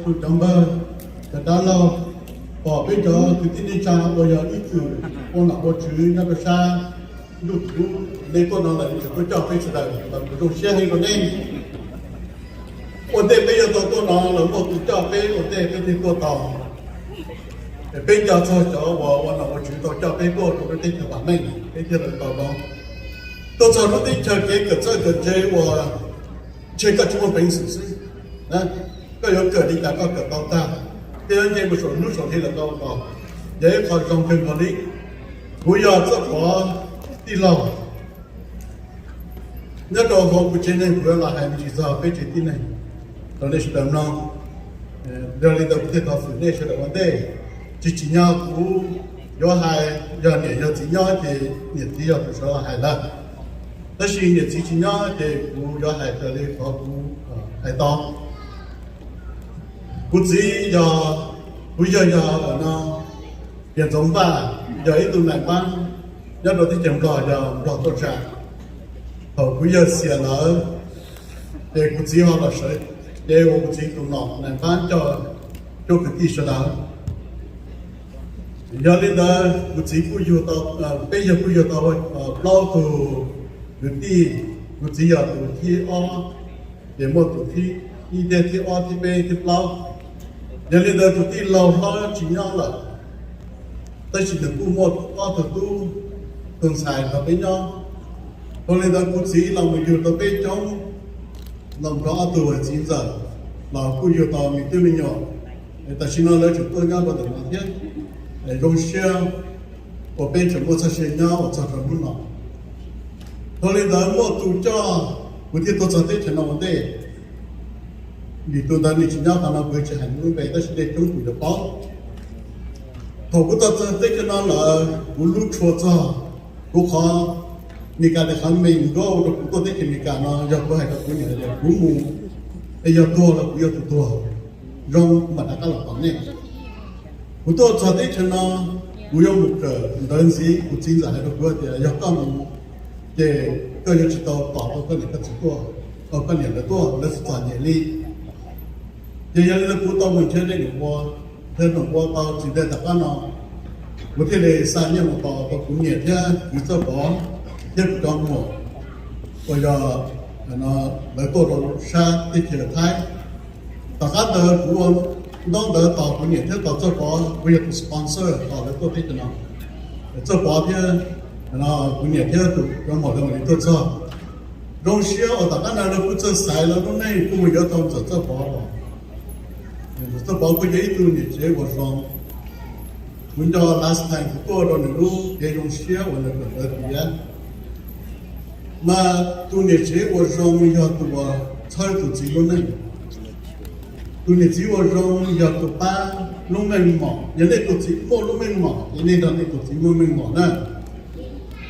Cov npawg, cov dab laug, pom peb cov kwv tij neej tsa uas yog ib txwm ua nom ua tswv nyob rau sab ntuj thaum ub, nej tuaj no lawm, nej tseem tuaj coj peb sawv daws, zoo siab heev rau nej. Ua ntej peb yuav tau tuaj no los muaj tus coj peb, ua ntej peb thiaj tuaj tau. Peb nco txog cov uas ua nom ua tswv tau coj peb tuaj rau lub teb chaws vam meej, peb thiaj li tau no. Tuaj txog lub teb chaws kev kawm txawj kawm ntse uas ntshe koj tsis muaj peev xwm xwb, koj yuav kawm li cas koj kawm tau tag, thiab nce mus saum hnub saum hli los tau tau, yog ib qho zoo kawg nkaus li. Kuv yog Txawj Pov tij laug. Nyob rau hauv kuv tsev neeg kuv yuav los hais me ntsis txog peb tsev tib neeg rau nej sawv daws mloog. Yog li ntawd kuv thiaj thov xwm nej sawv daws ua ntej, tsis tsim nyog kuv yuav hais, yog niam yog txiv nyob ces niam txiv yog tus sawv los hais lawm, tab sis niam txiv tsis nyob ces kuv yuav hais raws li qhov kuv hais tau. Kuv txiv yog, kuv yawg yog no, Tias Ntxoov Vaj, yog ib tug nais npab nyob rau teb chaws Nplog, yog Nplog tuaj tsa. Thaum kuv yawg xiam lawm, ces kuv txiv ho los sawv, ces ua kuv txiv tus nom nais npab coj cuab kwv tij sawv daws. Yog li ntawd kuv txiv kuj yug tau, peb yawg kuj yug tau plaub tug kwv tij, kuv txiv yog tus thib ob, ces muaj tus thib ib thiab thib ob thib peb thib plaub. Yog li ntawd tus tij laug hlob tsis nyob lawm, tab sis nws kuj muaj ob tug tub, tus ntxhais nrog peb nyob. Yog li ntawd kuv txiv los mus yug tau peb coob, los nrog ob tug txiv ntxawm los kuj yug tau me tub me nyuam. Tam sim no lawv tseem tuaj nyob rau ntawm no thiab. Zoo siab uas peb tseem muaj txoj sia nyob uas txog rau hnub no. Yog li ntawd muaj tus coj kuv thiaj tuaj txog teb chaws no ua ntej. Vim tus ntawd nws tsis nyob qhov no kuv tsis hais nws lub npe tab sis nej coob tus yuav paub. Thaum kuv tuaj txog teb chaws no lawm kuv hlub tshua txog kuv qhov Meskas tias qhov main goal rau kuv tuaj teb chaws Amelikas no yog kuv hais rau kuv niam tias kuv mus es yog tuag los kuv yog tus tuag, zoo kuv mam rov qab los pom nej. Kuv tuaj txog teb chaws no, kuv yuav mus kawm ntawv ntxiv, kuv txiv ntxawm hais rau kuv tias yog koj mus ces koj yuav tsis tau tos tau koj niam koj txiv tuaj, koj niam lawv tuaj lawv tsis txom nyem li. Ces yog li ntawd kuv tau mus nrhiav dej num ua, nrhiav num ua tau tsis ntev tom qab no, kuv thiaj li xa nyiaj mus tos tau kuv niam thiab kwv Txawj Pov thiab kuv cov muam uas yog lawv tuaj rau sab teb chaws Thaib. Tom qab ntawd kuv ua ntaub ntawv tos kuv niam thiab tos Txawj Pov, kuv yog tus sponsor tos lawv tuaj teb chaws no. Txawj Pov thiab kuv niam thiab tus cov muam lawv mam li tuaj txog. Zoo siab uas tom qab no lawv kuj txawj xaiv lawv lub neej kuj mus yuav tau ntxawm Txawj Pov los. Ntxawm Txawj Pov kuj yog ib tug niam tsev uas zoo. Kuv nco last time kuv tuaj rau nws lub kev zoo siab uas nws kawm ntawv tiav, mas tus niam tsev uas zoo yog tus uas txhawb tus txiv lub neej. Tus niam txiv uas zoo yog tus pab lub meej mom. Yog nej tus txiv muaj lub meej mom ces nej nrog nej tus txiv muaj meej mom na.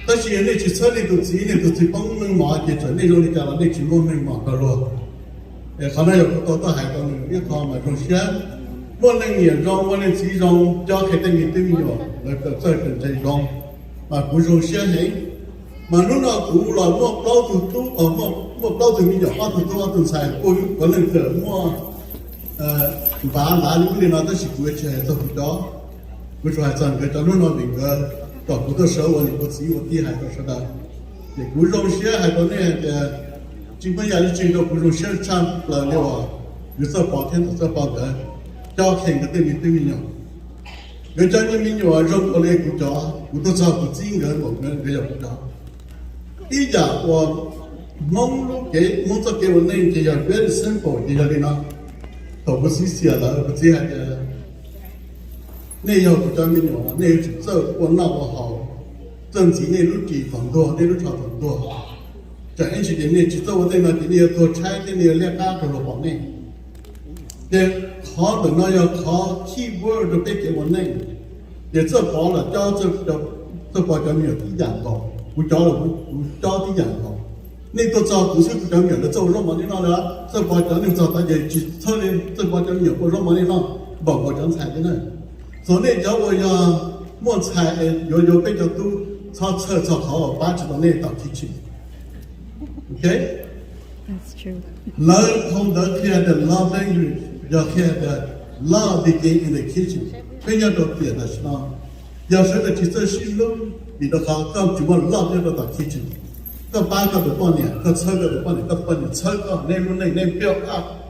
Tab sis yog nej tsis txhawb nej tus txiv, nej tus txiv poob meej mom ces txawm nej zoo li cas los nej tsis muaj meej mom rau luag. Es qhov no yog kuv tau tuaj hais rau nws ib qho mas zoo siab. Muaj leej niam zoo, muaj leej txiv zoo, cob qhia tej me tub me nyuam lawv kawm txawj kawm ntse zoo, mas kuv zoo siab heev. Mas hnub no kuv los muaj plaub tug tub, muaj plaub tug me nyuam, ob tug tub ob tug ntxhais, kuj yog puav leej kawm muaj npav npav li ub li no, tab sis kuv tsis hais txog kuv cov, kuv tsuas hais txog nkawd cov hnub no vim nkawd kom kuv tuaj sawv ua niam ua txiv ua tij hais rau sawv daws. Ces kuv zoo siab hais rau nej hais tias tsis muaj yam dab tsi rau kuv zoo siab tshaj plaws li uas kwv Txawj Pov thiab ntxawm Txawj Pov nkawd cob qhia nkawd tej me tub me nyuam. Nkawd cov me nyuam zoo npaum li kuv cov, kuv tuaj txog kuv txib nkawd npaum nkawd yog kuv cov. Ib yam uas Hmoob lub kev, Hmoob txoj kev ua neej ces yog very simple, ces yog li no. Thaum kuv txiv xiam lawm kuv txiv hais tias nej yog kuv cov me nyuam, nej yuav tsum txawj ua noj ua haus, txawj ntxiv nej lub ris thaum ntuag, nej lub tsho thaum ntuag. Tsam ib ntsis ces nej tsis txawj ua tej no ces nej yuav tuag tshaib thiab nej yuav liab qab rau luag pom nej. Ces qhov ntawm no yog qhov key word rau peb kev ua neej. Ces Txawj Pov los cob, Txawj Pov cov me nyuam tib yam nkaus, kuv cov los kuv cob tib yam nkaus. Nej tuaj txog kuv xwb kuv cov me nyuam lawv txawj ua zaub mov li noj lawm. Txawj Pov cov neeg txog tod ces tsis txhawb li, Txawj Pov cov me nyuam ua zaub mov li noj npaum nkaus cov ntxhais li na. Txog nej cov uas yog muaj ntxhais es yuav yuav peb cov tub, txhob txhawj txog qhov uas pab tsis tau nej tom kitchen. Ok, lawv phau ntawv qhia tias love language. Yog qhia tias love begin in the kitchen, peb nyob rau tiam tam sim no, yog sawv daws tsis txawj sib hlub vim rau qhov koj tsis muaj love nyob rau tom kitchen, koj pab koj tus poj niam, koj txhawb koj tus poj niam, koj tus poj niam txhawb koj, nej lub neej nej build up,